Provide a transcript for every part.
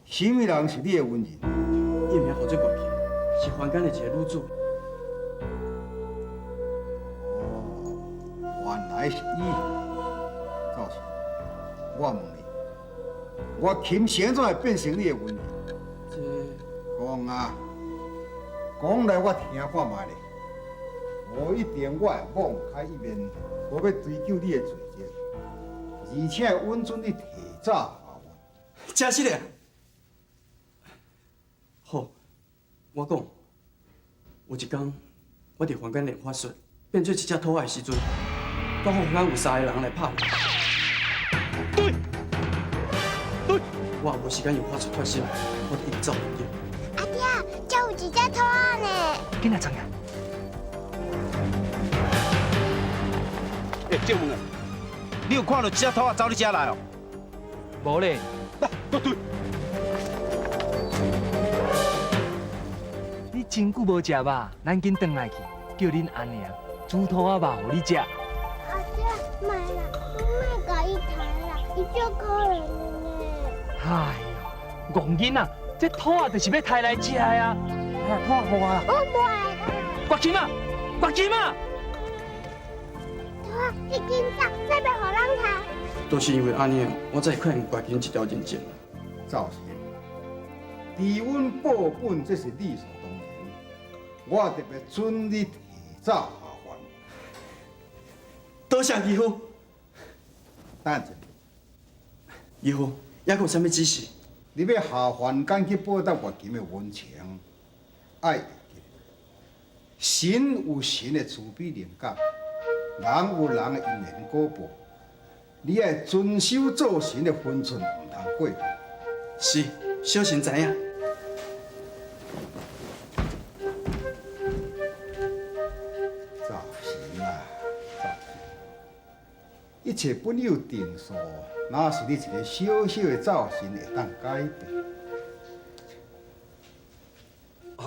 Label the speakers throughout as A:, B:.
A: 啥物人是你的恩人？
B: 伊名号做月琴，是凡間的一個女子。
A: 哦，原來是伊。趙神，我問你，月琴是按怎會變成你的恩人？
B: 這
A: 講啊，講來我聽看覓咧。無一定我會網開一面，無欲追究你的罪責，而且會允准你提早下凡。
B: 真實的。好，我講，有一工，我佇凡間練法術，變做一隻兔仔的時陣，剛好凡間有三個人來拍我。對，對，我也無時間用法術脫身，我就一直走入去。
C: 阿爹，這有一隻兔仔呢。
D: 緊來藏啊！
E: 欸，借問啊，你有看到這隻兔仔走你這來哦？
D: 無咧。
E: 來，對。
D: 你真久無食肉，咱緊轉來去，叫恁阿娘煮兔仔肉予你食。
C: 阿爹，莫啦，你莫共伊刣啦，伊足可憐的呢。
D: 哎喲，戇囡仔，這兔仔就是欲刣來食的啊！來，兔仔予我啦。
C: 我無愛啦。
D: 月琴啊，月琴啊！
C: 兔仔，你緊走，再袂予人刣。
B: 都是因為按呢，我才會欠月琴這條人情。
A: 趙神，治阮報本，這是理所當然。我特別准你提早下凡。
B: 多謝義父。
A: 等下，
B: 義父，猶閣有啥物指示？
A: 你欲下凡間去報答月琴的恩情，愛會記神有神的慈悲靈感，人有人的因緣果報。你愛遵守做神的分寸，毋通過分。
B: 是，小神知影。
A: 灶神啊，灶神，一切本有定數，哪是你一个小小的灶神會當改變？
F: 啊，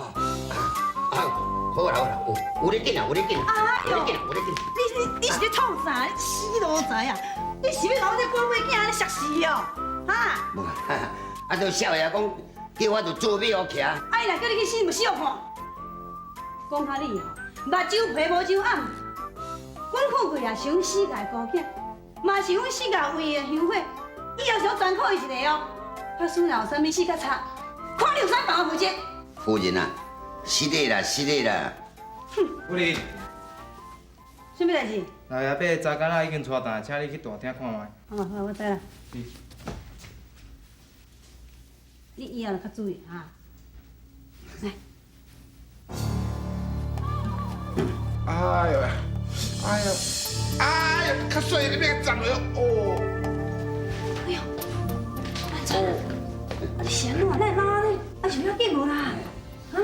F: 好啦好啦，有有咧緊啊，有咧緊啊，有咧緊啊，有咧緊。
G: 你是咧創啥？你死奴才啊！你是欲共我這寶貝囝按呢澀死哦？哈？
F: 無，啊，就少爺講叫我就做馬予騎。
G: 啊，伊若叫你去死，毋死予看。講較你吼，目睭皮無酒暗，阮富貴也是阮四界孤囝，嘛是阮四界唯一的香火，以後是我全靠伊一个哦。假使若有啥物事較差，看你有啥辦法負責。
F: 夫人啊，失禮啦，失禮啦。
H: 夫人。
G: 啥物代誌？
H: 老爺伯查囡仔已經帶轉來，請你去大廳看覓。
G: 好，好，我知啦。你以後著較注意哈。來。
I: 哎呦，哎呦，哎呦，較細你欲撞了哦。
G: 哎呦，安怎？啊，你是按怎？哪會老按呢？啊，是欲緊無啦？啊？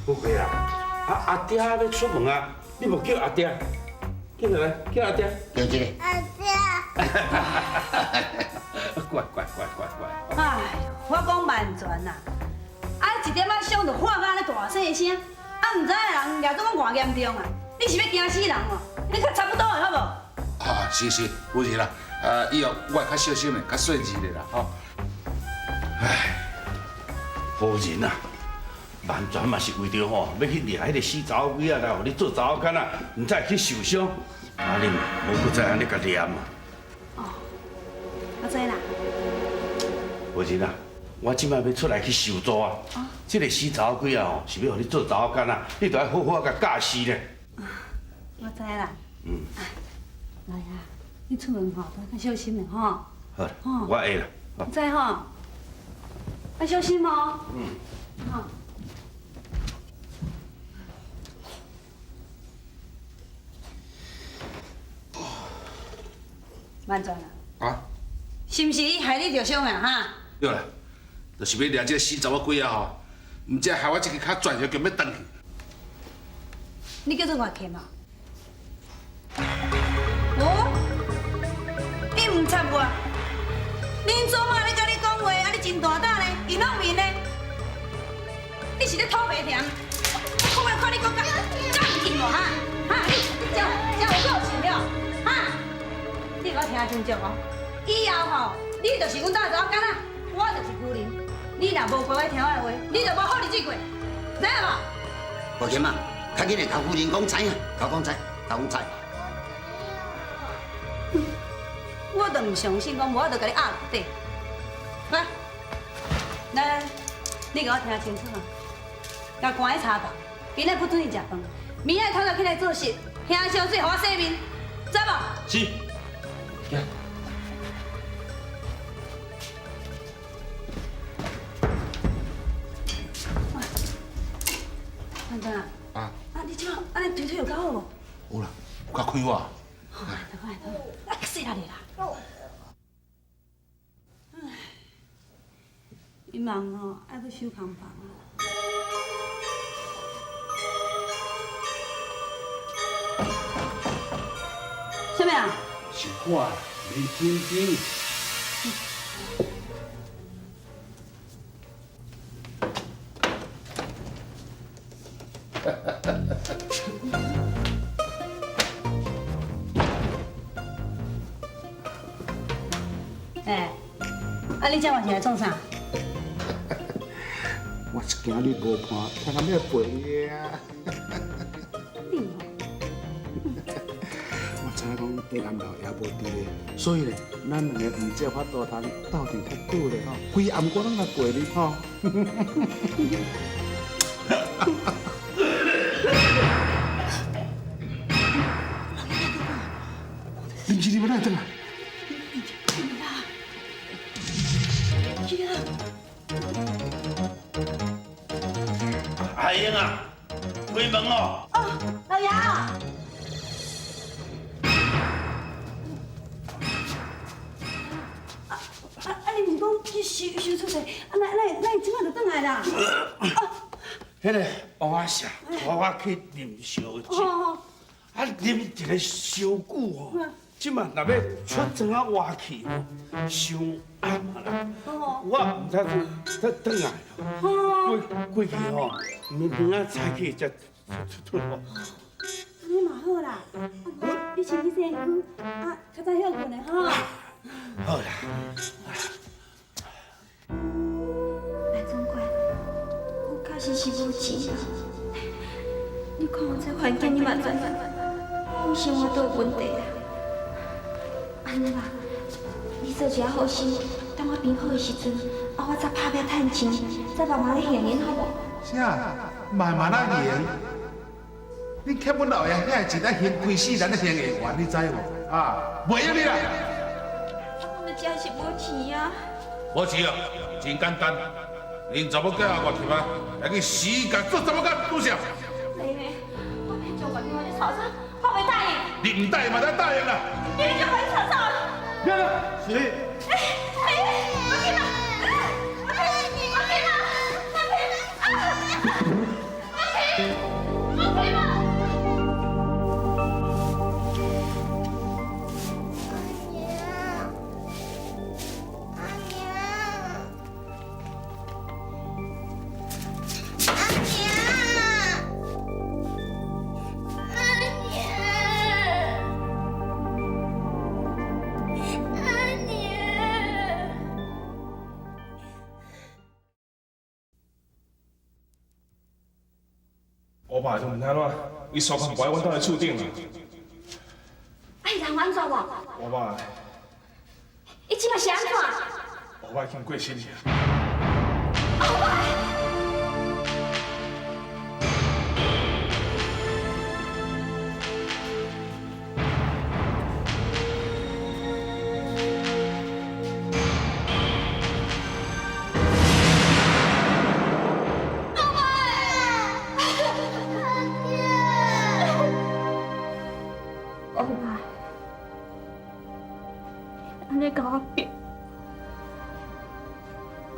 E: 富貴啊，啊阿爹欲出門啊，你無叫阿爹，緊來叫阿爹。
F: 叫這個。
C: 阿爹。
E: 乖乖乖乖乖。
G: 哎，我講萬全啦，啊一點仔傷就喊甲按呢大細聲，啊毋知的人掠做講偌嚴重啊！你是欲驚死人哦？你較差不多的好無？
I: 啊，是是，夫人啦，啊，以後我會較小心的，較細緻的啦，吼。
E: 唉，夫人啊，萬全嘛是為著吼，欲去掠彼个死查某鬼仔來予你做查某囡仔，毋才會去受傷。啊，你無閣再按呢共念啊。
G: 哦，我知啦。
E: 夫人啊，我這擺欲出來去受助啊。這个死查某鬼仔吼，是欲予你做查某囡仔，你著愛好好共教示咧。
G: 我知啦。
E: 嗯。
G: 來啊，你出門吼，都較小心的吼。
E: 好，我會啦。
G: 你知吼？愛小心哦。
E: 嗯。
G: 好。萬全啊！
I: 啊？
G: 是毋是伊害你著傷啊？哈？
I: 對啦，就是欲掠這个死查某鬼仔吼，毋知害我這个跤轉就叫欲斷去。
G: 你叫做月琴啊？哦？你毋插我？恁祖媽咧佮你講話，啊你真大膽呢，伊攏面呢？你是咧吐白甜？我看看你閣敢敢毋見無哈？哈？你這這有個性了？哈？你予我聽清楚哦！以後吼，你就是阮兜的查某囡仔，我就是夫人。你若無乖乖聽我的話，你就無好日子過，知影無？
F: 月琴啊，較緊來共夫人講知影，共講知，共講知。
G: 我就毋相信講無法度共你壓落底。來，來，你共我聽清楚啊！共關去查房，今日不准伊食飯，明仔透早起來做事，香燒水予我洗面，知無？
E: 是。
G: 范总啊，
I: 啊，
G: 啊，你這按呢腿腿有較好無？
I: 有啦，有較快活。
G: 好，來來，啊，細力咧啦。唉，伊忙吼，愛閣收空房啊。啥物啊？
A: 是我，免緊張。
G: 欸，啊你這嘛是來創啥？
A: 我是驚你無伴，聽下欲陪你啊。
G: 你吼，
A: 我知影講下南老爺無佇咧，所以咧，咱兩个毋才有法度通鬥陣較久咧吼，規暗我攏來陪你吼。林志，你欲哪會轉來？
E: 阿英啊，開門哦！
G: 哦，老爺。啊啊！你毋是講去收收出去，啊，哪哪哪會這擺就轉來啦？
E: 彼个王阿霞帶我去啉燒酒，啊，啉一个燒酒吼，這馬若欲出床仔活去吼，傷暗啊啦！我毋知才轉來，過過去吼，物件早起才出出吼。
G: 按呢嘛好啦，啊，你先去洗身軀，啊，較早歇睏的吼。
E: 好啦。
C: 蓝总管，我确实是無錢。你看我這環境，你嘛知，阮生活都有問題啊。按呢啦，你做一下好心，等我變好的時陣，啊，我再拍拼趁錢，再慢慢仔還恁好無？
I: 啥？慢慢仔還？你欠阮老爺遐的錢，愛還規世人都還會完，你知無？啊，袂用你啦！
C: 我們家是無錢啊。
I: 無錢啊，真簡單。恁查某囝啊，月琴啊，來去死共做查某囝，拄啥？
C: 妹妹，我免将月琴你吵吵，我袂答應。
I: 你毋答應嘛，得答應啦。
C: 你就快吵吵。
A: 對啦，是。
C: 哎哎，我去啦！我去，我去啦！我去啊！我去，我去啦！
J: 我爸就问安怎，伊煞看跋阮兜的厝顶啦。
C: 啊，伊人安怎无？
J: 我爸。
C: 伊这摆是按怎？
J: 我爸已经过身去啊。
C: 阿爸。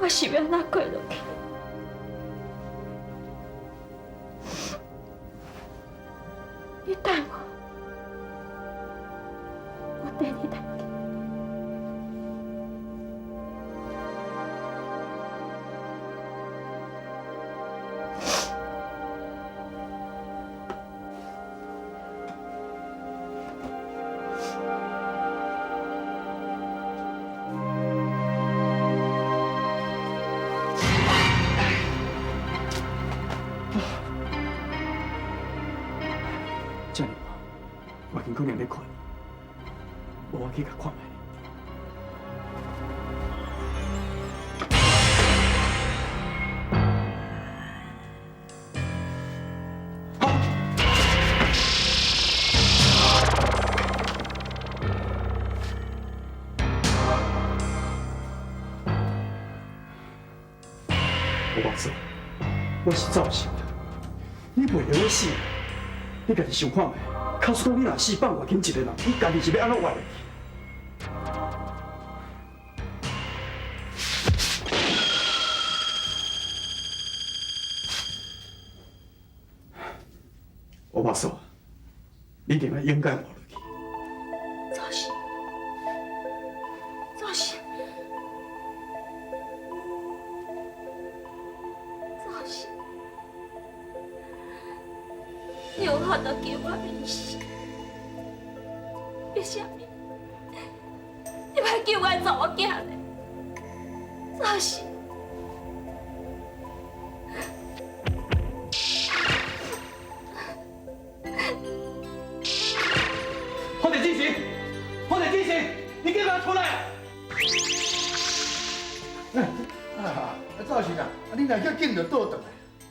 C: 我是欲按怎过落去？你等我，我缀你转去。
B: 可能咧睏，無我去共看覓。我话说，我是赵成的，你袂用咧死，你家己想看覓？假使講你若死放外緊一個人，你家己是欲按怎活落去？我话说，你一定要勇敢活落去。
C: 赵鑫，赵鑫，赵鑫，你有法度救我免死？为啥物？你莫救我的查某囝咧，赵鑫。
B: 好地进行，好地进行，你给我出來！
I: 啊，趙鑫啊，你若遐緊就倒轉來。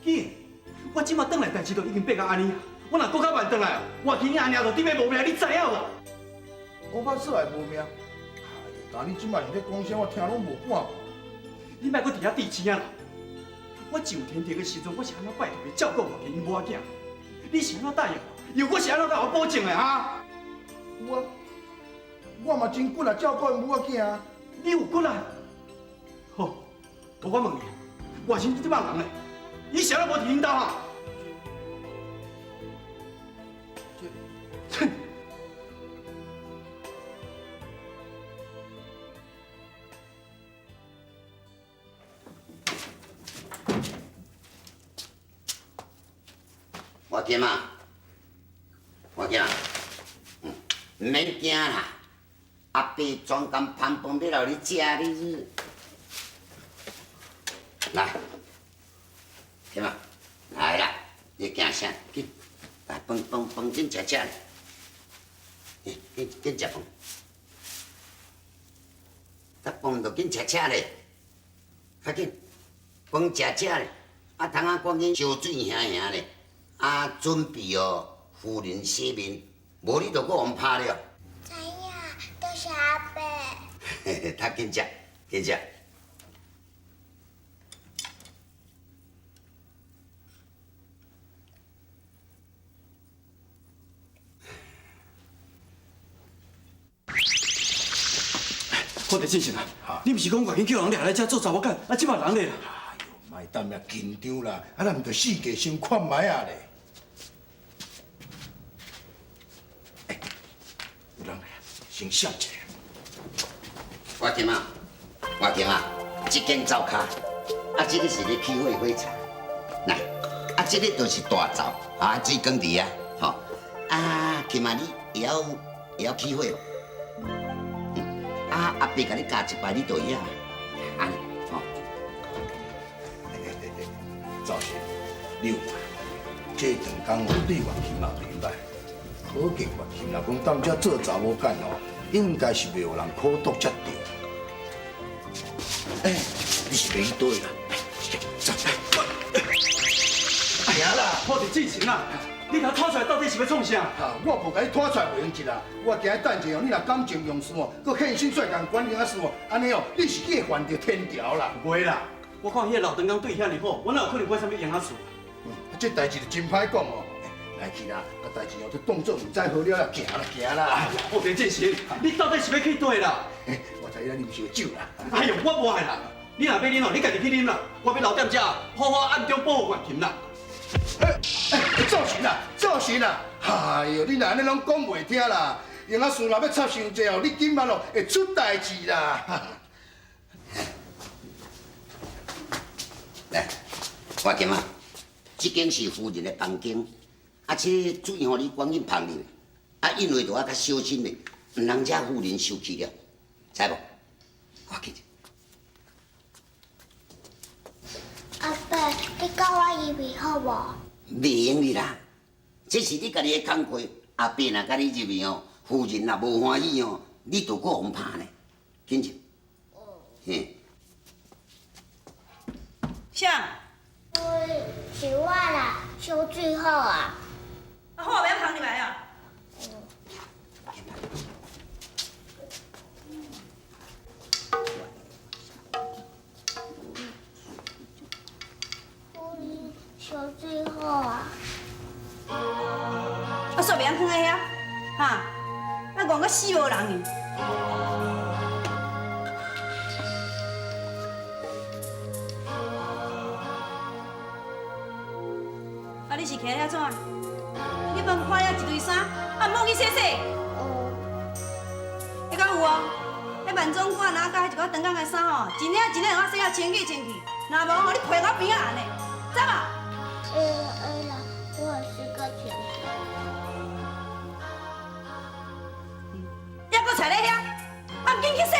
B: 緊，我這馬轉來代誌都已經變到按呢，我若閣較慢轉來，我今仔爾就得欲無命，你知影無？
I: 烏白說會無命，哎但你這馬是咧講啥？我聽攏無半句。
B: 你莫閣佇遐置氣啊啦！我上天庭的時陣，我是按怎拜託伊照顧我因母仔囝？你是按怎答應我？又閣是按怎共我保證的啊？
I: 有啊，我嘛真骨力照顧𪜶母仔囝啊。
B: 你有骨力？好，我問你，外甥這擺人咧，伊是按怎無佇恁兜啊？哼！
F: 我金啊，我金，毋免惊啦，阿伯专工捧饭欲予你食，你是來，金啊，來啦，你驚啥？緊，來飯飯飯緊食食，緊緊食飯，甲飯就緊食食咧，較緊，飯食食咧，啊，通仔趕緊燒水兄兄咧。啊，準備哦，夫人洗面，無你就閣予拍了。
K: 知影，多謝阿伯。
F: 嘿嘿，較緊食，緊食。
B: 好地進行啊！你毋是講外間叫人掠來遮做查某囝，啊，這擺人咧啦？
I: 哎喲，莫等遐緊張啦，啊，咱毋著四界先看覓啊咧。欸，有人來，先閃一下。
F: 我金啊，我金啊，這間灶跤，啊，這個是咧起火火柴，來，啊，這個就是大灶，啊，水缸佇遐，吼，啊，金啊，你會曉起火無？啊，阿伯共你教一擺，你就會曉，按呢，吼。
I: 趙鑫，你有看？這兩工我對月琴嘛袂歹，可見月琴若講踮遮做查某囝吼，應該是袂予人苦毒才對。欸，你是欲去佗位啦？走，
B: 行啦，破地進行啦！你共拖出來到底是欲創啥？
A: 哈，我無共你拖出來袂用一啦，我驚等者哦，你若感情用事哦，閣現身出來共管營仔事哦，按呢哦，你是去會犯著天條啦。
B: 袂啦，我看彼个老長工對伊遐爾好，我哪有可能管啥物營仔事？
A: 這代誌就真歹講哦。來去啦，啊代誌哦，就當作毋知好了啦，行啦行啦。
B: 哎呀，破地進行，你到底是欲去佗位啦？
A: 我知影你啉燒酒啦。
B: 哎呦，我無愛啦！你若欲啉哦，你家己去啉啦。我欲留踮遮，好好暗中保護月琴啦。
A: 欸，趙鑫啊，趙鑫啊！哎呦，你若按呢攏講袂聽啦，營仔事若欲插傷濟哦，你緊慢哦會出代誌啦。
F: 來，我金啊，這間是夫人的房間，啊，這水吼你趕緊捧入來，啊，因為著愛較小心咧，毋通惹夫人生氣了，知無？我去。
K: 阿伯，你教我預備好無？
F: 袂用哩啦，這是你家己的工課，阿伯若佮你入去哦，夫人若無歡喜哦，你就閣予拍呢。緊入。嘿。
G: 啥？
K: 喂，是我啦，燒水好啊。
G: 啊好，袂曉放入來啊。
K: 夫人，燒水好啊。
G: 啊，煞袂曉囥在遐，哈？啊，戇甲死無人去。啊，你是徛遐創啊？你幫看了一堆衫，啊，毋好去洗洗。哦。彼敢有哦？彼萬總管啊，佮彼一寡長工的衫吼，一領一領予我洗了清氣清氣，若無吼，你皮我邊仔紅的，知無？
K: 會啦會啦，我會洗較清氣。
G: 猶閣坐咧遐，啊，毋緊去洗。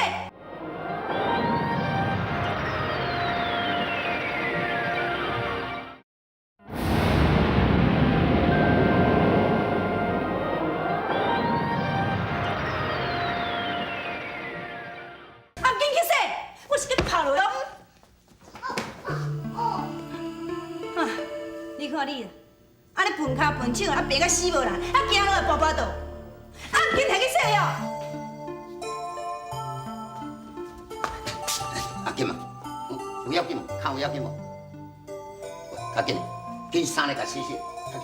G: 啊，毋緊去洗，我是去拍落哦。啊，你看你，按呢笨跤笨手，啊白甲死無人，啊行路會跋跋倒，啊毋緊提去洗哦。
F: 阿金啊，有要緊無？較有要緊無？較緊，緊衫來共洗洗，較緊。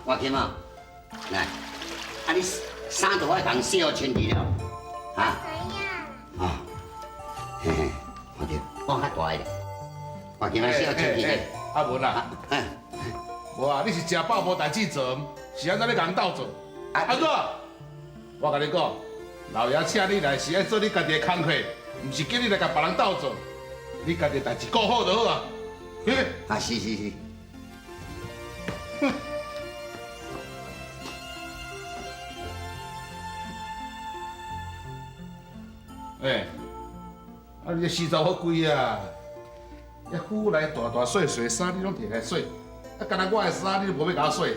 F: 我金啊，來，啊你衫都愛共洗好清氣了，哈？知影。啊，嘿嘿，我金，講較大个。我金啊，洗好清氣。
L: 阿文啊，無啊，你是食飽無代誌做，是按怎咧共人鬥做？按怎？我共你講，老爺請你來是愛做你家己的工課，毋是叫你來共別人鬥做。你家己的代誌顧好就好啊。
F: 啊，是是是。
L: 哼。欸，啊你這死查某鬼啊！遐府內大大細細衫你攏摕來洗，啊，干焦我的衫你都無欲共我洗。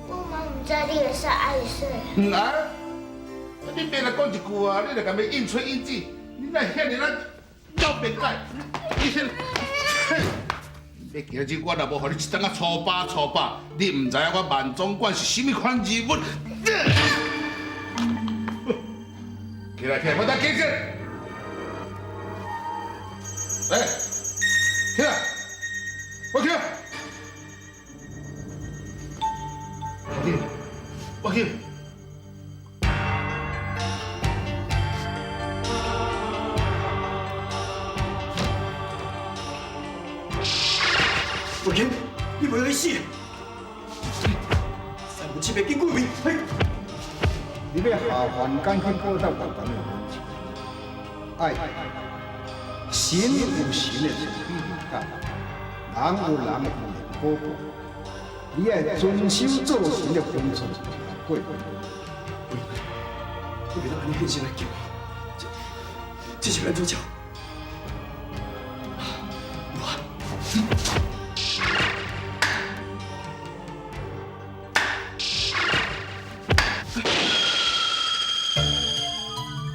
K: 我嘛毋知你的衫愛洗。
L: 毋愛？你免來講一句啊！你來共伊應吹應舌，你哪會遐爾仔了白解？你遐，你今日我若無予你一掌仔粗巴粗巴，你毋知影我萬總管是啥物款人物。起來起來，我等起來。來，起來，我起來。我起，我起。
B: 月琴，你袂去死！三魂七魄紧歸位！嘿。
A: 你欲下凡間去報答月琴的恩情，愛神有神的慈悲人間，人有人的因緣果報，你愛遵守做神的分寸和過。
B: 你袂當按呢現身來救我，這是欲按怎做？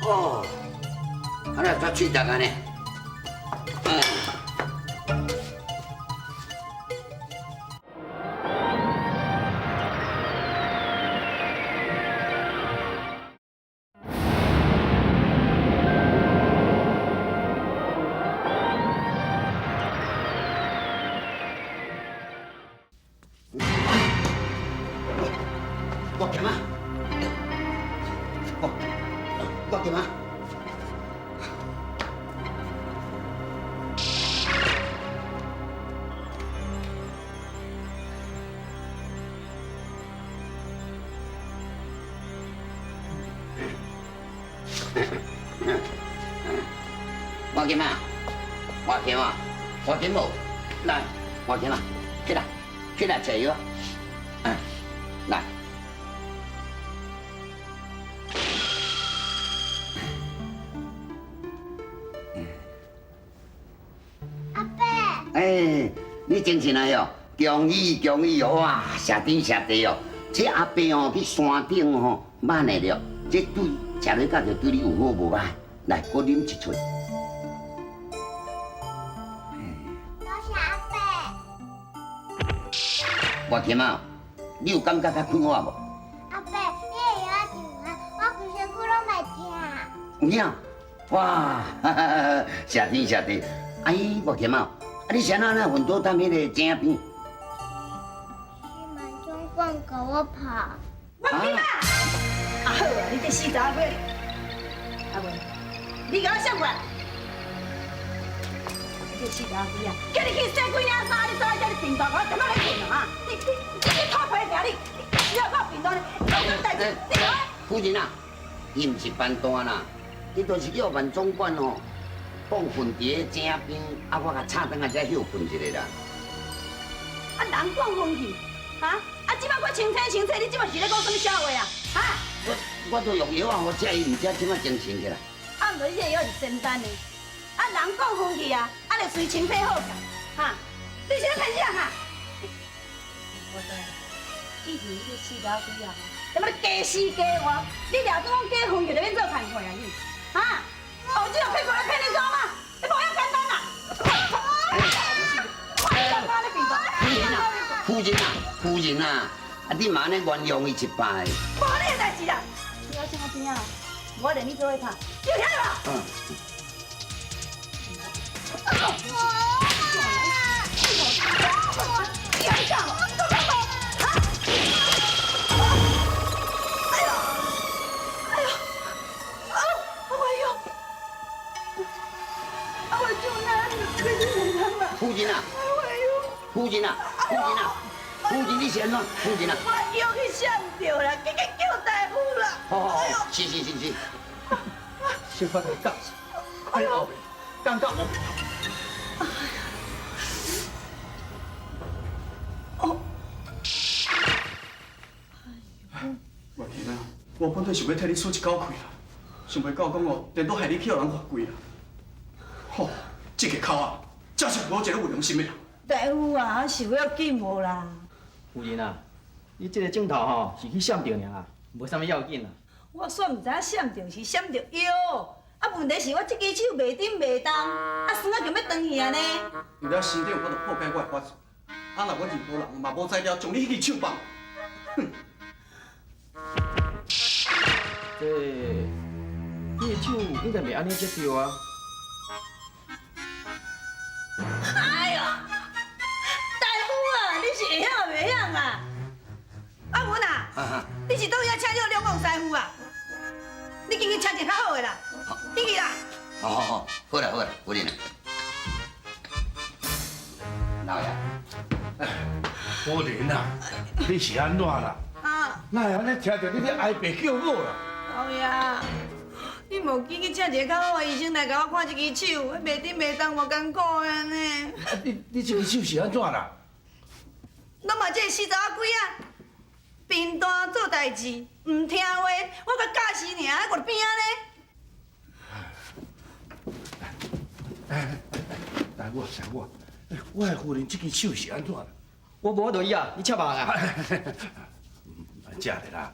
F: 哦，啊，你煞喙重按呢？我金啊！我金啊！我金啊！我金啊！我金無，來，我金啊！起來，起來，食藥啊！來。
K: 阿伯。
F: 哎，你精神啊哟！恭喜恭喜哦！哇，謝天謝地哦！這阿伯哦去山頂吼，慢的了，這對食落甲就對你有好無歹。來，閣啉一喙。
K: 多謝阿伯。
F: 外添啊，你有感覺較快活無？
K: 阿伯，你的藥仔真香，我規身軀攏袂疼。
F: 有影？哇，謝天謝地！哎，外添啊，啊你是按怎昏倒踮彼个井邊？
K: 是万總管共我拍。
G: 我平啊！啊好啊，你這死查某鬼，阿文，你共我閃過來！你這死查某鬼啊，叫你去洗幾領衫，你走來這裡貧惰，我踮仔咧睏啊！你你你這土皮命你，你只要靠貧惰，你講什麼代誌？你講。
F: 夫人啊，伊毋是貧惰啦，伊就是叫萬總管哦，放糞佇咧井邊，啊，我共吵轉來才歇睏一下啦。
G: 啊，人講風氣，哈？啊，這擺我清醒清醒，你這擺是咧講啥物笑話啊？哈？
F: 我都用藥仔予食，伊毋食，這擺精神起來。
G: 啊，毋過你這個藥是仙丹的，啊，人講風氣啊，啊，就隨身體好勢，哈？你是咧騙啥啊？我知，以前你這死老鬼啊，踮咧假死假活，你掠做講假風氣就免做工課啊你，哈？哦，這個騙過來騙你做嘛？你無遐簡單啦！
F: 夫人啊，夫人啊，夫人啊，啊你嘛按呢原諒伊一擺。
G: 無你的代誌啦，你愛啥邊啊？我連你做伙拍，你有聽無？
F: 嗯。
G: 哎呦！哎呦！啊！哎呦！啊！我就那，
F: 夫人啊！夫人啊！夫人啊！夫人，你是按怎？夫人啊！
G: 我腰去闪著啦，緊緊叫大夫啦！
F: 好好好，是是是是。
B: 小可來教示，哎呦，感覺無。哦。月琴啊，我本底想欲替你出一口氣啦，想袂到講哦，顛倒害你去予人罰跪啦。吼，這个口啊，真是無一個有良心的人。
G: 大夫啊，我是要緊無啦。
H: 夫人啊，你這个鏡頭吼是去閃著爾啦，無啥物要緊啦。
G: 我煞毋知影閃著是閃著腰，啊問題是我這支手袂振袂動，啊酸啊強欲斷去啊呢。
B: 為了身體有法度破解我的法術，啊若阮任何人嘛無才調將你彼支手放。哼！
H: 這，你的手應該袂按呢才對啊。
G: 哎呦，大夫啊，你是會曉抑袂曉啊？阿文啊，你是佗位請這個兩公師傅啊？你緊去請一個較好的啦，緊去啦。
F: 好好好，好啦好啦，夫人。老爺，
E: 夫人啊，你是按怎啦？
G: 啊！
E: 哪會按呢聽著你咧哀爸叫母啦？
G: 老爺，你無緊去請一個較好的醫生來共我看這支手，袂振袂動，偌艱苦的呢。
E: 你這支手是按怎啦？
G: 攏嘛這個死查某鬼仔，貧惰做代誌，毋聽話，我共教示爾，還閣變按呢？
E: 哎，大夫，大夫，我的夫人這支手是按怎啦？
H: 我無法度醫啊，你請別人啊。
E: 食的啦，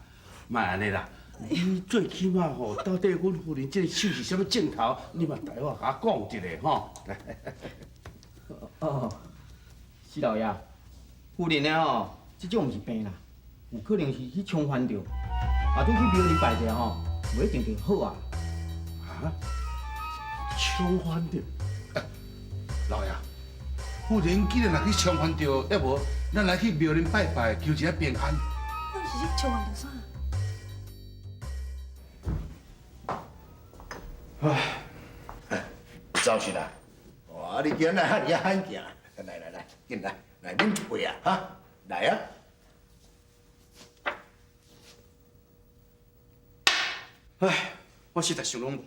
E: 莫按呢啦。你最起碼吼，到底阮夫人這个手是啥物症頭？你嘛代我共我講一下吼。
H: 哦，施老爺，夫人的吼，這種毋是病啦，有可能是去沖翻著，啊，拄去廟裡拜者吼，袂一定就好啊。
E: 啊？沖翻著？老爺，夫人既然若去沖翻著，要無咱來去廟裡拜拜，求一下平安。
G: 那是去沖翻著啥？
I: 唉，早晨啊！哇，你今日遐爾罕行，來來來，進來，來啉一杯啊，哈，來啊！
B: 唉，我實在想攏無，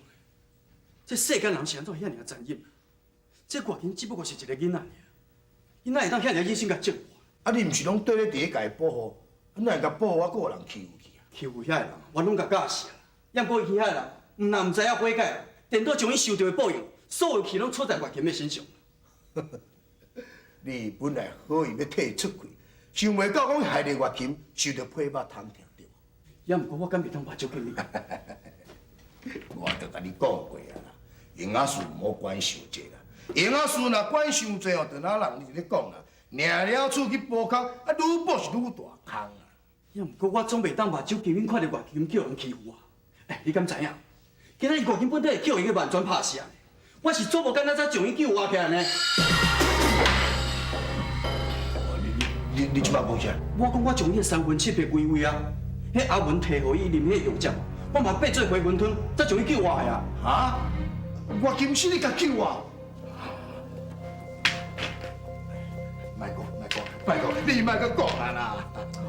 B: 這世間人是按怎遐爾殘忍？這月琴只不過是一個囡仔爾，伊哪會當遐爾忍心共折磨？
I: 啊，你毋是攏綴咧佇咧共伊保護，啊，哪會共保護啊，閣有人欺負去啊？
B: 欺負遐个人，我攏共教示啊。毋過伊遐个人，毋但毋知影悔改，顛倒將伊受著的報應，所有氣攏出在月琴的身上。
I: 你本來好意欲替伊出氣，想袂到講害得月琴受著皮肉通疼著。
B: 也毋過我敢袂當目睭見你。
I: 我就共你講過啊啦，閒仔事毋好管傷濟啦，閒仔事若管傷濟哦，就若人一直咧講啦，領了厝去補空，啊，愈補是愈大空啊。
B: 也毋過我總袂當目睭金眼看著月琴叫人欺負啊！欸，你敢知影？今仔日月琴本底會叫伊個萬全拍死啊！我是做無簡單才將伊救活起來呢。
I: 你這擺講啥？
B: 我講我將伊三魂七魄歸位啊！彼阿文提予伊啉彼藥汁，我嘛變做回魂湯，才將伊救活的啊！
I: 哈？月琴是你共救啊？莫講，莫講，拜託，你莫閣講啊啦！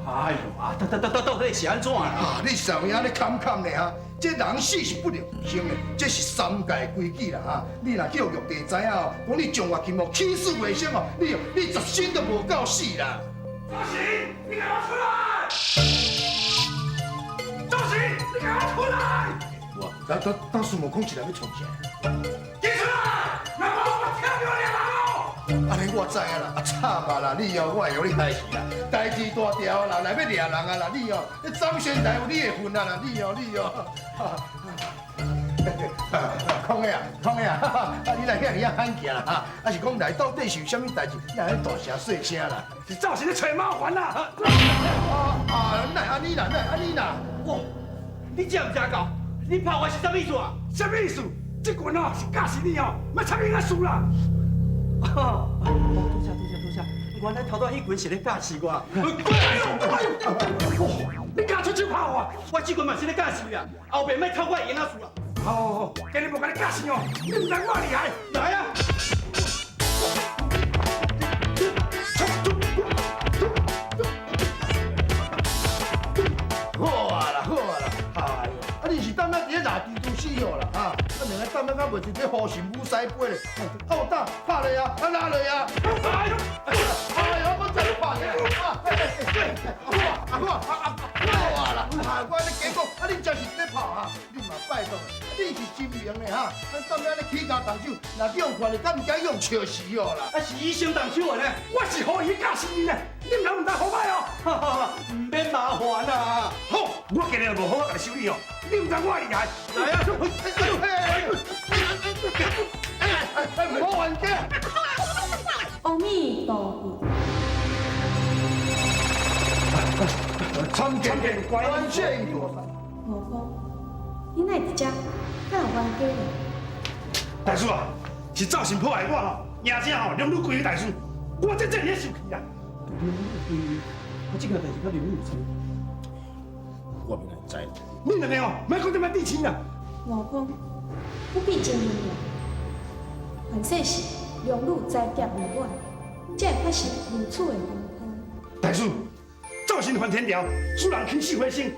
B: 哎喲啊，到底是按怎啦？
I: 啊，你啥物按呢坎坎呢哈？這人死是不能復生的，這是三界規矩啦哈！你若叫玉帝知影哦，講你將月琴哦起死回生哦，你哦你十生都無夠死啦！
J: 赵喜，你給我出來！趙喜，你給我出來！
I: 我，當孫悟空一來欲創啥？
J: 你出來！那我我跳掉你人哦！
I: 按呢我知影啦，啊慘啊啦！你哦，我會予你害死啦，代誌大條啦，來欲掠人啊啦！你哦，你斬仙台有你的份啊啦！你哦，你哦，空的啊，空的啊，啊你來遐爾啊罕見啦，啊是講來到底是有啥物代誌？你按呢大聲細聲啦？
J: 是趙喜咧揣麻煩啦！
I: 啊，哪會按呢啦？哪會按呢啦？
B: 哇，你食毋食夠？你拍我是啥物意思啊？
J: 啥物意思？這拳哦是教死你哦，莫插囡仔事啦！
B: 哦，多謝多謝多謝，原來頭拄仔彼拳是咧教死我。
J: 哎呦！你敢出手拍我？
B: 我這拳嘛是咧教死啊！後壁莫偷我的囡仔事啊！
J: 好好好，今日無共你教死哦，你毋知我厲害，來啊！
I: 好啊啦，好啊啦，哎呦，啊你是當仔佇咧蹂蜘蛛絲哦啦，哈！啊兩个當仔敢袂是這虎神武師杯咧？啊有胆拍落啊，啊拉落啊！
J: 哎呦，
I: 哎呦，我再拍咧！啊，好啊，好啊，好啊啦！啊，我按呢假講，啊恁真是咧拍哈？你嘛拜託，你是真明的哈？咱當仔按呢起家動手，若叫人看著，敢毋驚用笑死哦啦？
B: 啊是伊先動手的呢，
J: 我是予伊教死你呢，你毋通毋知好歹哦！
B: 毋免麻煩啦。
J: 好，我今日無好好共你修理哦，你毋知我厲害，來啊！
I: 哎，毋好冤家！
C: 阿彌陀佛。
I: 參見觀世音菩薩。
C: 悟空，你哪會佇遮？敢有冤家咧？
J: 大師啊，是灶神破壞我吼，贏者吼龍女歸位大師，我這這咧生氣啦。
B: 龍女歸位，我這件代誌佮龍女有啥？
I: 我欲哪知？
J: 你兩個哦，莫閣這麼智痴啦。
C: 悟空，不必真明了。凡世是龍女災劫未滿，才會發生如此的風波。
J: 大師，灶神犯天條，使人起死回生，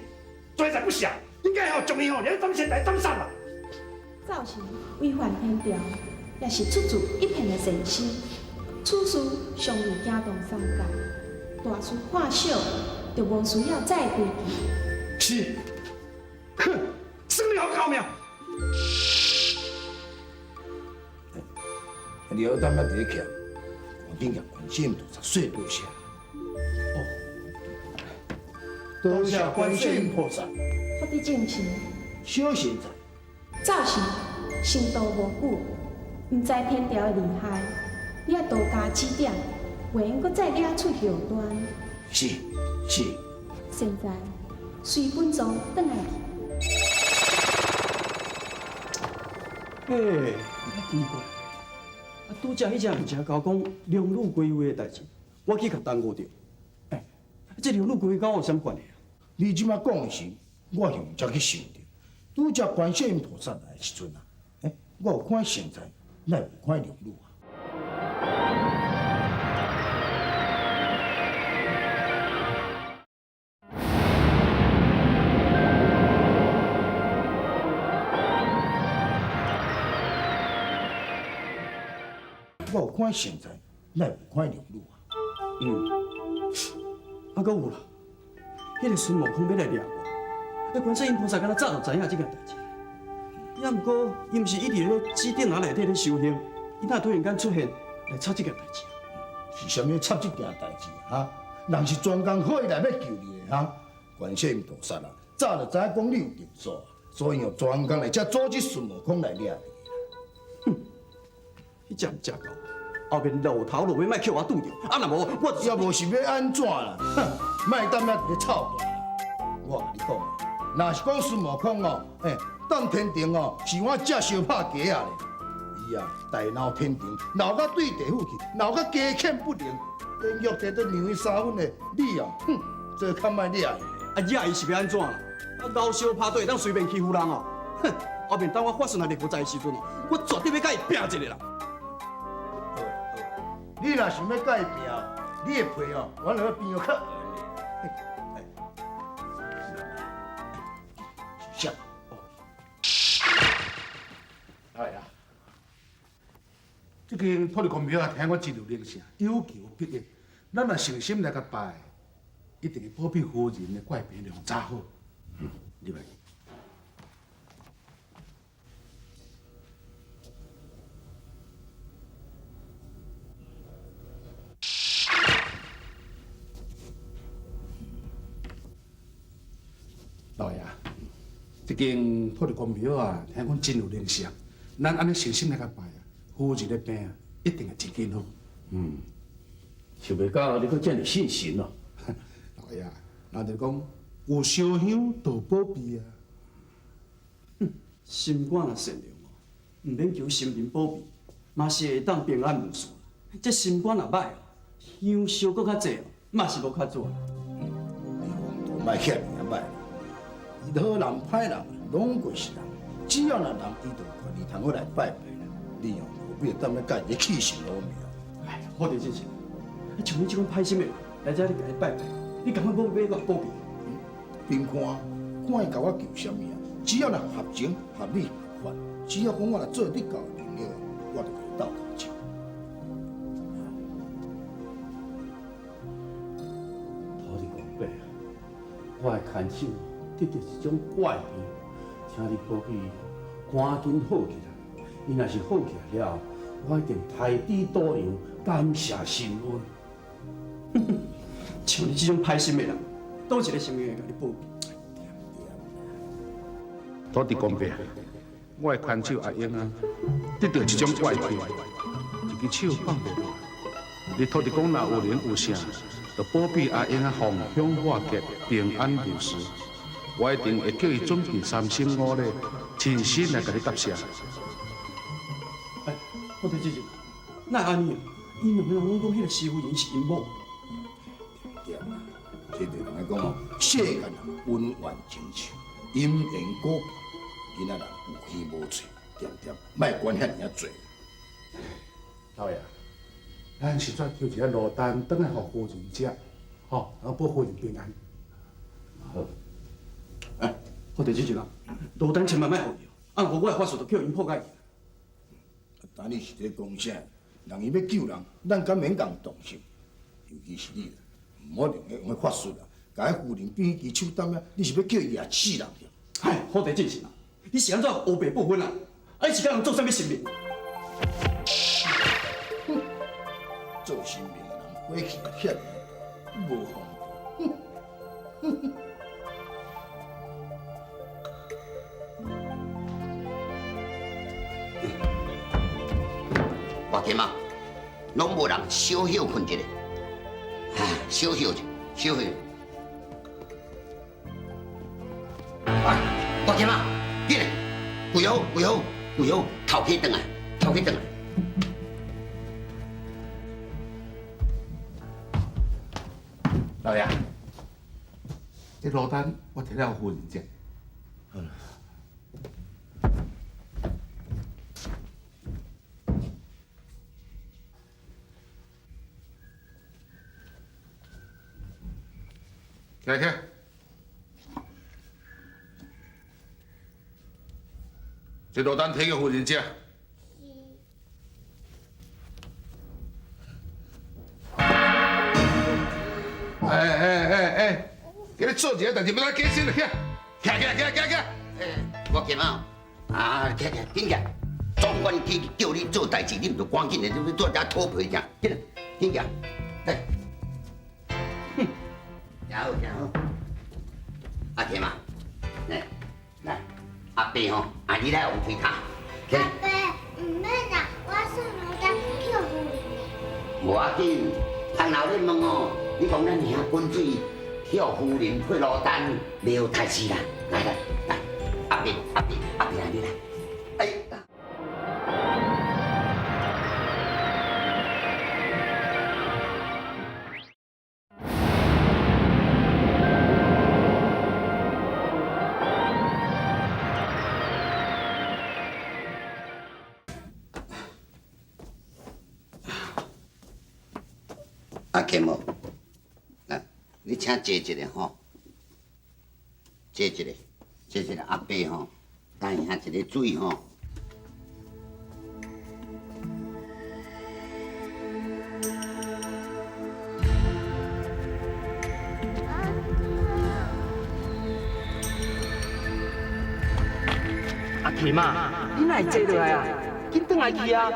J: 罪在不赦，應該吼將伊吼連斬仙台斬殺啦。
C: 灶神違反天條，也是出自一片的善心。此事尚未驚動三界，大事化小，就無需要再規矩。
J: 是，哼，算你好高明。
I: 你好，當仔佇咧徛，趕緊共觀世音菩薩說多謝。哦，多謝觀世音菩薩。
C: 福德正神，
I: 小神在。
C: 灶神成道無久，毋知天條的厲害，你愛多加指點，袂用閣再惹出禍端。
I: 是是。
C: 現在隨本尊轉來去。
B: 欸，奇怪，啊，拄才彼只毋是共我講龍女歸位的代誌，我去共耽誤著。欸，這龍女歸位佮我有啥物關係啊？
I: 你這擺講的時，我是毋才去想著。拄才觀世音菩薩來的時陣啊，欸，我有看現在，哪會無看龍女啊？我有看現在，哪會無看龍女啊？
B: 嗯，啊，閣有啦，彼個孫悟空欲來掠我，那觀世音菩薩敢若早就知影這件代誌，也毋過伊毋是一直咧指定仔內底咧修行，伊哪會突然間出現來插這件代誌？
I: 是啥物插這件代誌哈？人是專工好意來欲救你的哈。觀世音菩薩啊，早就知影講你有定數，所以用專工來遮組織孫悟空來掠你。
B: 哼，彼隻毋食狗，後面露頭露尾，莫予我拄著，啊若無我
I: 也無是欲按怎啦，哼，莫踮遐佇咧臭大啦。我共你講，若是講孫悟空哦，欸，當天庭哦，是我這相拍雞仔咧。伊啊，大鬧天庭，鬧到對地府去，鬧到雞犬不寧，連玉帝都讓伊三分的，你哦，哼，這較莫掠伊。
B: 啊，掠伊是欲按怎啦？啊，咬相拍都會當隨便欺負人哦。哼，後面等我法術若會何在的時陣哦，我絕對欲共伊拚一下啦。
I: 好啦好啦，你若想欲共伊拚，你的皮哦，我來變較軟的。是啥？
L: 哎呀，這間土地公廟啊，聽講真有靈性，有求必應。咱若誠心來共拜，一定會保庇夫人的怪病量早好。
E: 嗯，入來。
L: 老爺，這間土地公廟啊，聽講真有靈性，咱按呢誠心來共拜啊，夫人的病啊，一定會真緊好。
E: 嗯，想袂到你閣這麼信神哦。
L: 老爺，人就講有燒香就保庇啊。
B: 哼，心肝若善良哦，毋免求神明保庇，嘛是會當平安無事。這心肝若歹哦，香燒閣較濟哦，嘛是無較準。
I: 你黃道莫遐爾仔歹。伊好人歹人，攏過是人。只要若人，伊就有權利通好來拜拜啦。你哦，何必踮咧共伊氣神老命？
B: 哎，好地真是，啊，像你這款歹心的人來遮咧共伊拜拜，你感覺欲欲保庇？
I: 憑看，看伊共我求啥物啊？只要若合情、合理、合法，只要講我若做得到能力，我就共伊鬥共手。
E: 土地公伯，我的牽手得著一種怪病，請你保庇伊趕緊好起來。伊若是好起來了，我一定抬豬倒羊，感謝神恩。
B: 像你這種歹心的人，佗一个神明會共你保庇？
L: 土地公伯，我的牽手阿英啊，得著一種怪病，一支手放袂落。你土地公若有靈有聖，就保庇阿英啊，逢凶化吉，平安無事。我一定會叫伊準備三牲五禮，親身來共你答謝。
B: 哎，我對姐姐，哪會按呢啊？𪜶兩个人攏講彼个師夫人是𪜶某。
I: 對啦，這就人來講哦，世間啊，恩怨情仇，因緣果報，囡仔人有耳無喙，恬恬莫管遐爾仔濟。
L: 老爺，咱實在求一个路單，轉來予夫人食，吼，然後保夫人平安。
E: 好。
B: 哎，我弟姐姐啊，路單千萬莫予伊哦，啊，無我的法術就叫𪜶破解去。
I: 啊，你是咧講啥？人伊欲救人，咱敢免共動手？尤其是你啦，毋好用彼用彼法術啦，共彼夫人變彼支手擔啊！你是欲叫伊掠死人著？
B: 唉，好地進行啊！你是按怎烏白不分啊？啊，你是共人做啥物神明？
I: 哼，做神明的人火氣也遐爾大，無風度。哼哼。
F: 我今仔攏無人小歇睏一下，唉，小歇者，小歇。啊，我今仔緊來，跪好，跪好，跪好，頭起轉來，頭起轉來。
L: 老爺，這路單我提了夫人食。
I: 好啦。
L: 起來，起來。這路單提給夫人食。哎哎哎哎，給你做一个代誌，欲來加薪了，起來，起來，起來，起來，起來。
F: 哎，我今仔啊，起來，緊起來。總管去叫你做代誌，你毋就趕緊的，你做遮討皮爾，緊來，紧行，来。哼，行好行好。阿添啊，来来，阿伯吼，啊你来往推塔。
K: 阿伯，毋免啦，我送牡丹去夫人。
F: 无要紧，通老咧问哦，你讲咱兄滚水去夫人配卤蛋，袂有代志啦。来来来，阿伯阿伯阿伯来你来。哎。阿金哦，来，你请坐一下吼，坐一下，坐一下。阿伯吼，等下一个水吼。
D: 阿金啊，你哪会坐落来啊？紧转来去啊！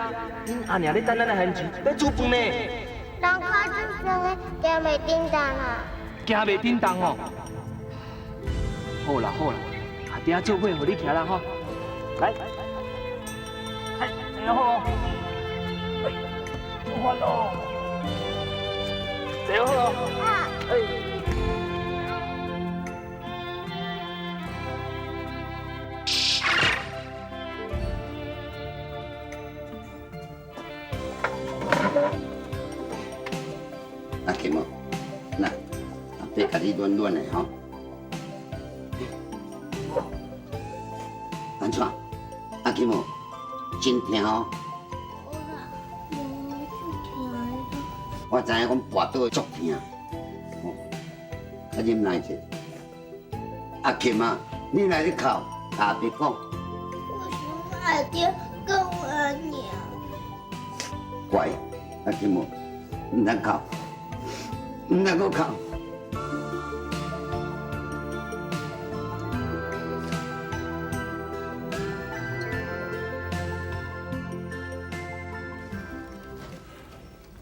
D: 恁阿娘咧等咱的番薯，欲煮饭呢。
K: 人较煮饭的，行袂叮当啊！
D: 行袂叮当哦。好啦好啦，阿弟仔做伙予你徛啦吼。来，哎，坐好哦。哎，出发咯！坐好哦。哎。
F: 阿金哦，来，阿伯共你暖暖的吼。安怎？阿金哦，真疼哦。我知影讲跋倒会足疼，哦，啊忍耐者。阿金啊，你来咧哭，阿伯讲。
K: 我想阿爹跟我阿娘。
F: 乖，阿金哦，毋通哭。毋通阁哭。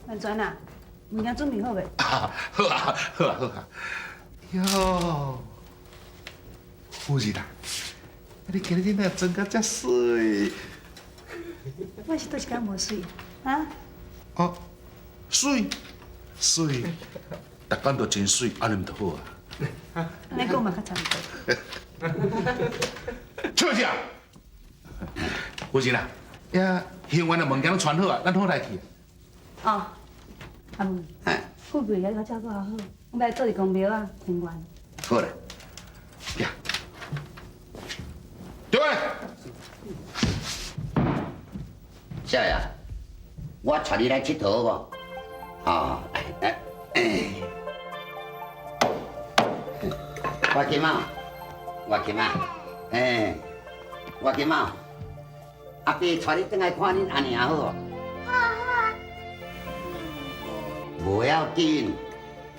G: 万全啊，物件准备好未？
L: 好啊，好啊，好啊。哟，夫人啊，你今日哪妆甲遮媠？
G: 我是佗一工无媠啊？
L: 哦，媠，媠，逐工都真媠，按呢毋就好啊？
G: 按呢讲嘛较差不多。
L: 笑啥？夫人啊，遐行员的物件拢传好啊，咱好来去。
G: 哦，阿母，富贵遐较照顾好，我欲做伫公庙啊，还愿。
F: 好啦，
L: 对。
F: 少爷，我带你来𨑨迌好无？哦，哎哎，我金仔，我金仔，哎，我金仔，阿伯带你转来看恁阿娘好无？
K: 好啊。
F: 无要紧，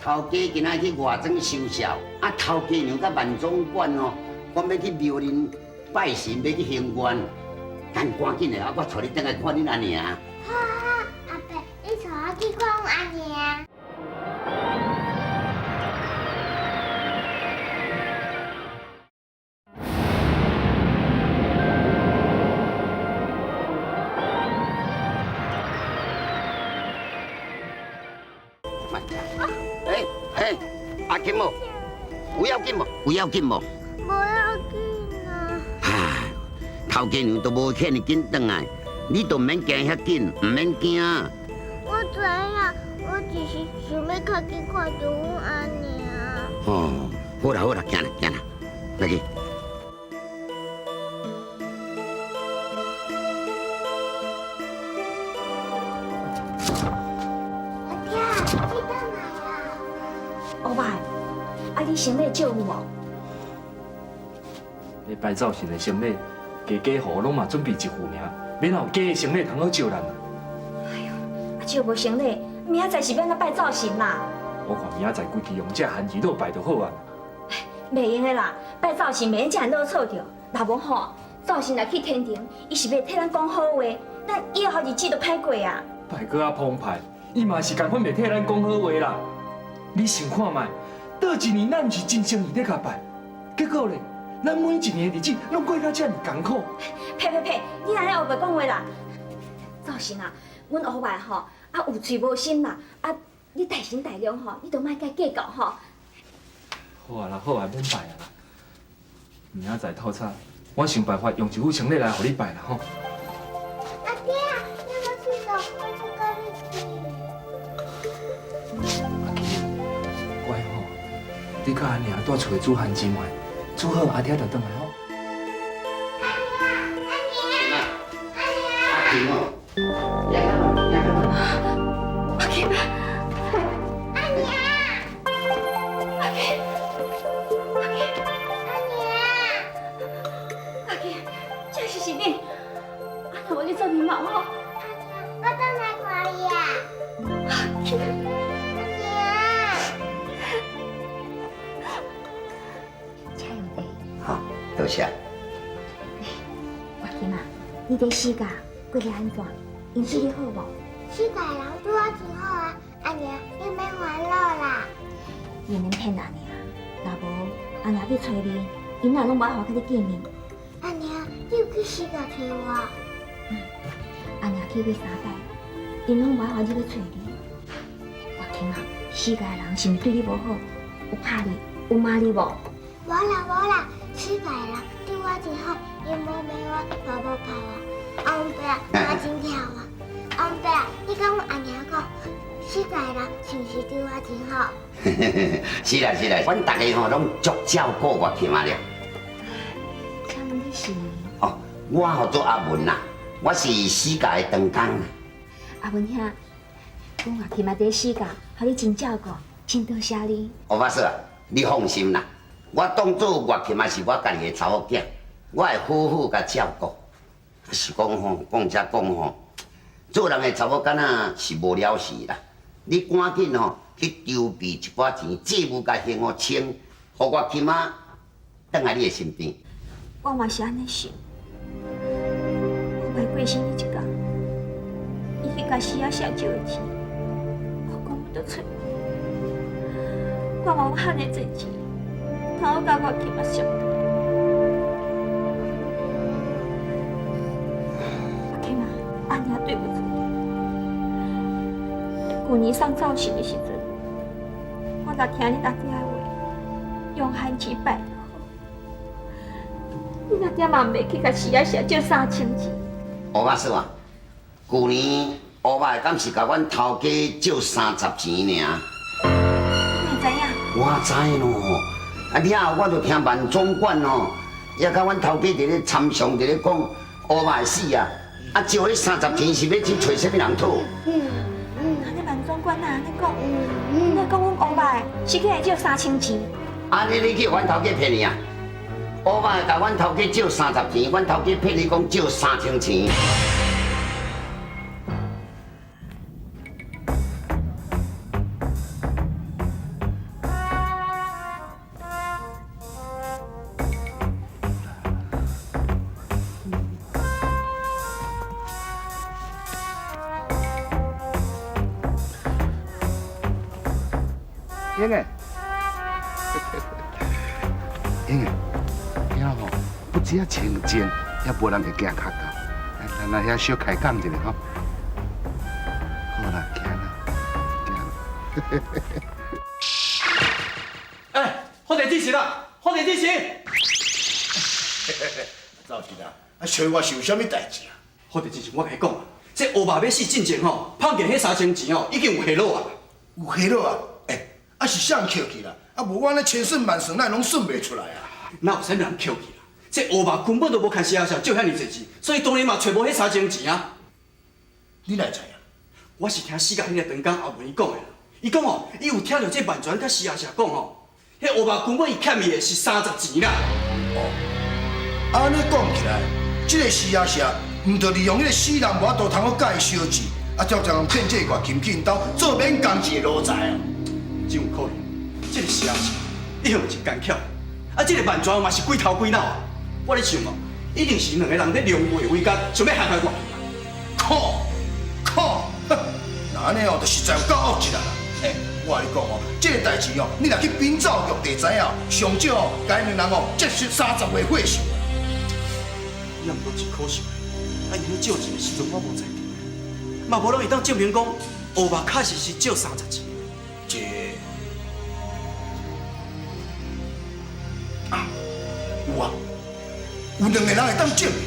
F: 头家今仔去外庄收痟，啊，头家娘佮万总管哦，讲欲去庙里拜神，欲去行愿，咱赶紧的啊！我带你转来看恁阿娘。
K: 好啊，阿伯，你带我去看阮阿娘。
F: 哎哎，阿金哦，有要紧无？有要紧无？
K: 无要紧啊！
F: 唉，头家娘都无劝你紧转来，你都毋免惊遐紧，毋免惊。
K: 我知影，我只是想欲较紧看著阮阿娘。
F: 哦，好啦好啦，行啦行啦，来去。
K: 阿爹，你转来啊！
C: 乌白，啊你行李借有无？
D: 咧拜灶神的行礼，家家户户拢嘛准备一副尔，免有假的行礼通好借咱啊？
C: 哎呦，啊借无行礼，明仔载是欲按怎拜灶神啦？
D: 我看明仔载规气用这番鱼露拜就好啊。
C: 袂用的啦，拜灶神袂用这啰嗦著，若无吼，灶神若去天庭，伊是欲替咱讲好话，咱以后日子就歹过啊。
D: 拜阁较澎湃，伊嘛是仝款袂替咱講好話啦。你想看覓？倒一年咱毋是真誠意咧共拜，結果咧，咱每一年的日子攏過甲遮爾艱苦。
C: 呸呸呸！你按呢烏白講話啦！灶神啊，阮烏白吼啊有喙無心啦，啊你大神大量吼，你都莫佮伊計較吼。
D: 好啊啦，好啊，免拜啊啦。明仔載透早，我想辦法用一副穿禮來予你拜啦吼。
K: 阿爹，你欲去佗？我欲佮你去。
D: 阿金，乖吼，你佮阿娘蹛厝的煮番薯糜，煮好阿爹就轉來吼。
F: 阿金哦，
C: 阿金，
K: 阿娘，
C: 阿金，阿金，
K: 阿娘，
C: 阿金，這是是你，啊，若無你做面毛吼。
K: 阿娘，我轉來看你啊。
C: 阿金，
K: 阿娘，
C: 請用茶。
F: 好，多謝。
C: 阿金啊，你佇死家過得按怎？𪜶對你好無？
K: 死家人對我真好啊，阿娘，你免煩惱啦。
C: 你免騙阿娘，若無阿娘去揣你，𪜶也攏無愛予佮你見面。
K: 阿娘，你有去死家揣我？
C: 阿娘去過三擺，𪜶攏無愛予你去揣你。阿金啊，死家的人是毋是對你無好？有拍你，有罵你無？
K: 無啦無啦，死家的人對我真好，𪜶無罵我，嘛無拍我。阿伯啊，我真巧啊。阿伯，你佮阮阿娘講，死家的人是毋是對我真好？
F: 是啦是啦，阮逐家吼攏足照顧月琴仔了。
C: 請問你是？
F: 哦，我號做阿文啦，我是死家的長工。
C: 阿文兄，阮月琴仔佇死家，予你真照顧，真多謝你。
F: 烏法師啊，你放心啦，我當做月琴仔是我家己的查某囝，我會好好共照顧。是講吼，講才講吼，做人的查某囡仔是無了時啦。你趕緊吼去籌備一寡錢，債務共還予清，予月琴仔轉來你的身邊。
C: 我嘛是按呢想。烏白過身彼一工，伊去共死仔社借的錢，我根本都揣無。我嘛有遐爾濟錢，通好共月琴仔贖轉來。阿金啊，阿娘對毋住你。舊年送灶神的時陣，我若聽你阿爹的話，用番薯拜就好。你阿爹嘛袂去共死仔社借3000錢。
F: 烏法師啊，舊年烏白敢是共阮頭家借30錢爾？
C: 你會知影？
F: 我知咯，啊了後我就聽萬總管哦，也佮阮頭家佇咧參詳，佇咧講烏白死啊，啊借彼30錢是欲去揣啥物人討？
C: 按呢萬總管若按呢講，你講阮烏白是去共借3000錢？
F: 按呢你去阮頭家騙伊啊？烏白共阮頭家借30錢，阮頭家騙伊講借3000錢。
A: 英儿，英儿，遐吼不只清静，也無人會驚跤到。咱來遐小開講一下吼。好啦，行啦，行啦。
B: 哎，好地主持啦，好地主持。
I: 灶神啊，啊，找我是有啥物代誌啊？
B: 好地主持，我共你講啊，這烏白欲死進前吼，碰見彼3000錢吼，已經有下落啊。
I: 有下落啊？欸，啊是啥人抾去啦？啊無我按呢千算萬算，哪會攏算袂出來啊？
B: 哪有啥物人抾去啦？這烏白根本就無牽死仔社借遐爾濟錢，所以當然嘛揣無彼3000錢啊。
I: 你哪會知影？
B: 我是聽死家彼个長工阿文伊講的啦。伊講哦，伊有聽著這萬全佮死仔社講吼，彼烏白根本伊欠伊的是30錢啦。
I: 哦，按呢講起來，這个死仔社毋著利用彼个死人無法度通好共伊相借，啊，才有人騙這个月琴去𪜶兜做免工錢的奴才啊！
B: 真有可能，這个死仔社一向真奸巧，啊，這个萬全嘛是鬼頭鬼腦啊！我咧想哦，一定是兩个人咧龍馬為奸，想欲陷害我。
I: 靠靠！若按按呢哦，就实在有够恶质啊啦！欸，我共你讲哦，这个代志哦，你若去禀奏玉帝知影，上少哦，共𪜶两人哦，接受30岁火寿。
B: 也毋过真可惜，啊，𪜶咧借钱的时阵我无在场，嘛无人会当证明讲乌肉确实是借30钱。
I: 这啊，有啊，有两个人会当证明。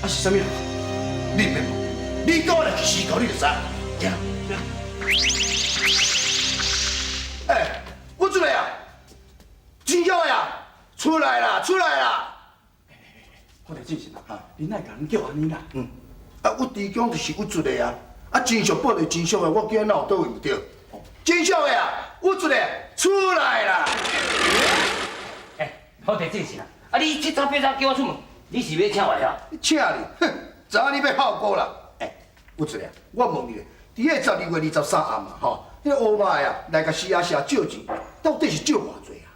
B: 啊是啥物人？
I: 你毋免问，你佮我来去思考，你就知。行。欸，我出来啊！真正的啊！出来啦，出来啦！
B: 我来进行啊！你哪会共人叫按呢啦？
I: 嗯，啊，郁知江就是郁出的啊！啊，真相报就真相的，我叫哪有佗位毋对？真相的啊，郁出的出来啦！
D: 欸，好地进行啊！啊，你七早八早叫我出门，你是欲请我呀？
I: 请你，哼，知影你欲效果啦！欸，郁出的，我问你咧，伫彼个12月23暗啊，吼，彼个乌肉的啊来共施阿舍借钱，到底是借偌济啊？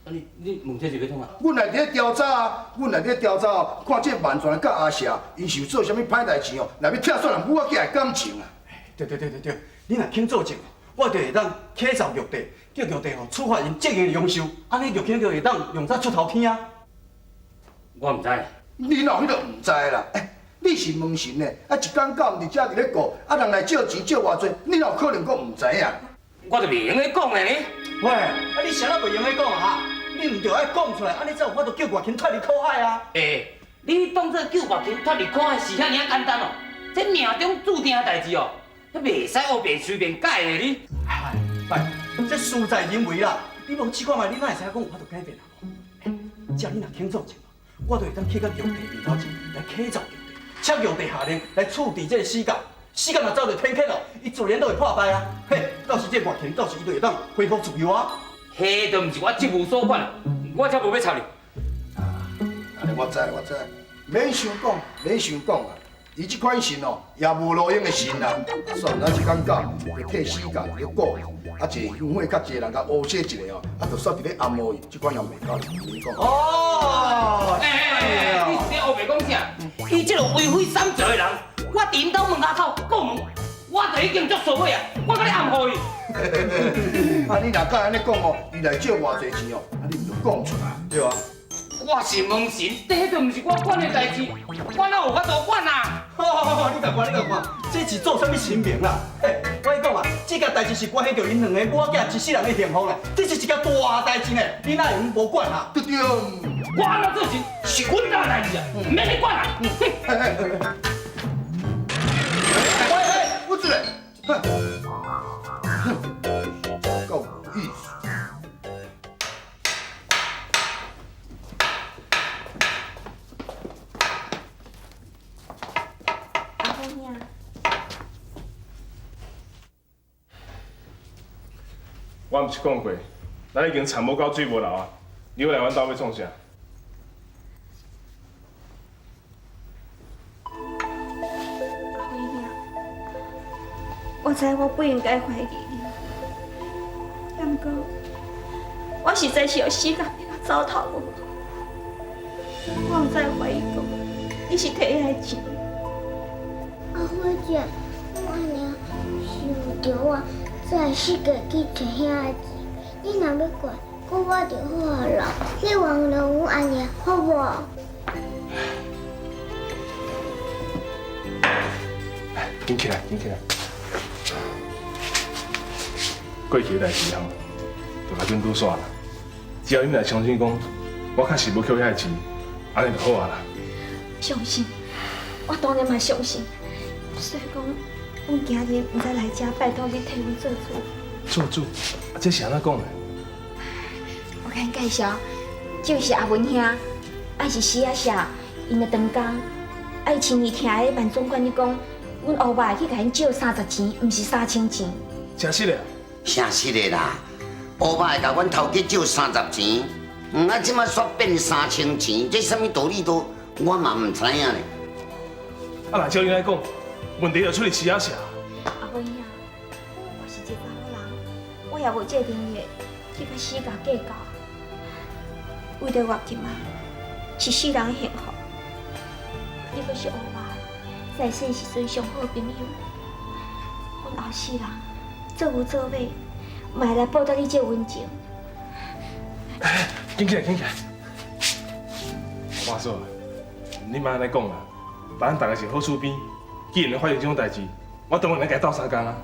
D: 啊你问这是欲创啥？
I: 阮来伫咧调查啊，阮来伫咧调查哦，看这万全佮阿舍，𪜶是有做啥物歹代志哦，来欲拆散人母仔囝的感情啊！
B: 对对对对对，你若肯作证，我就会当启奏玉帝，叫玉帝吼处罚𪜶这个阳寿，按呢玉卿就会当用早出头天啊！
D: 我毋知。
I: 你哪有彼个毋知啦？欸，你是门神呢，啊一工到晚伫遮伫咧顾，啊人来借钱借偌济，你哪有可能阁毋知影？
D: 我就袂用得讲的呢。
B: 喂，啊你啥物袂用得讲啊？你毋著爱讲出来，按呢才有法度救外卿脱离苦海啊！
D: 欸，你当作救外卿脱离苦海是遐尔仔简单哦？这命中注定的代志哦，这袂使乌白随便改的你。
B: 哎，这事在人为啦，你无试看觅，你哪会知影讲有法度改变啊？无？欸，只要你若肯作证，我就会当去到玉帝面头前来启奏玉帝，请玉帝下令来处置这个死角。死角若遭著天谴哦，伊自然都会破败啊！嘿，到时这外卿，到时伊就会当恢复自由啊！
D: 彼都毋是我职务所管，我才无欲插你。
I: 按呢我知，我知，免想讲，免想讲啊！伊这款神哦，也无路用的神啦。算了，一工到，就替死角伫咧顾，啊，一个香火较济人共乌写一下哦，啊，就煞伫咧暗乌伊，这款也袂够，免讲。
B: 哦，
D: 欸，你是咧乌白讲啥？伊这个为非三折的人，我伫𪜶兜门口口过问，我就已经足受火啊！我共你暗号伊。
I: 啊，你若敢按呢讲哦，伊来借偌济钱哦，啊，你毋著讲出来，对啊？
D: 我是门神，这都毋是我管的代志，我哪有法度管啊？
B: 好，你共看，你共看，这是做啥物神明啦？嘿，我共你讲啊，这件代志是关系著𪜶两个母仔囝一世人的幸福呢，这是一件大代志呢，你哪会用无管啊？
I: 对对，
D: 我按怎做神是阮家的代志啊，毋免你管啊！
I: 喂喂，我出来，哼，够无意思。
C: 阿辉兄，
M: 我毋是讲过，咱已经田无够水无流啊！你欲来阮兜欲创啥？
C: 阿辉兄，我知我不应该怀疑你，不过我实在是予死甲逼到走投无路，我毋知怀疑讲你是提遐钱。
K: 阿辉姐，阮阿娘是为著我才会死过去揣遐个钱，你若欲怪，怪我就好啊啦。你原谅阮阿娘好无？
M: 紧起来，紧起来。过去的代志吼，就共阮拄煞啦。只要你若相信讲，我确实无扣遐个钱，按呢就好啊啦。
C: 相信，我当然嘛相信。所以讲，阮今日毋知来遮拜托你替阮做主。
M: 做主？啊，这是按怎讲的？
C: 我共𪜶介绍，就是阿文兄，啊是施阿舍，𪜶的长工，啊伊亲耳听彼万总管咧讲，阮乌肉去共𪜶借30钱，毋是3000钱。
M: 真实的？
F: 啥实的啦？乌肉会共阮头家借30钱，啊，这马煞变3000钱，这啥物道理都我嘛毋知影咧。
M: 啊，若照你按呢讲，问题就出伫施阿舍。
C: 阿辉兄，我是一个查某人，我也无这个能力去共死甲计较。为著月琴啊，一世人的幸福。你阁是乌肉，在世时阵上好的朋友，阮阮後世人做牛做馬，嘛會來報答你這個恩情。
M: 緊起來，緊起來！阿嫂，你莫按呢講啦，咱大家是好厝邊，既然發生這種代誌，我當然來共伊鬥相共啊。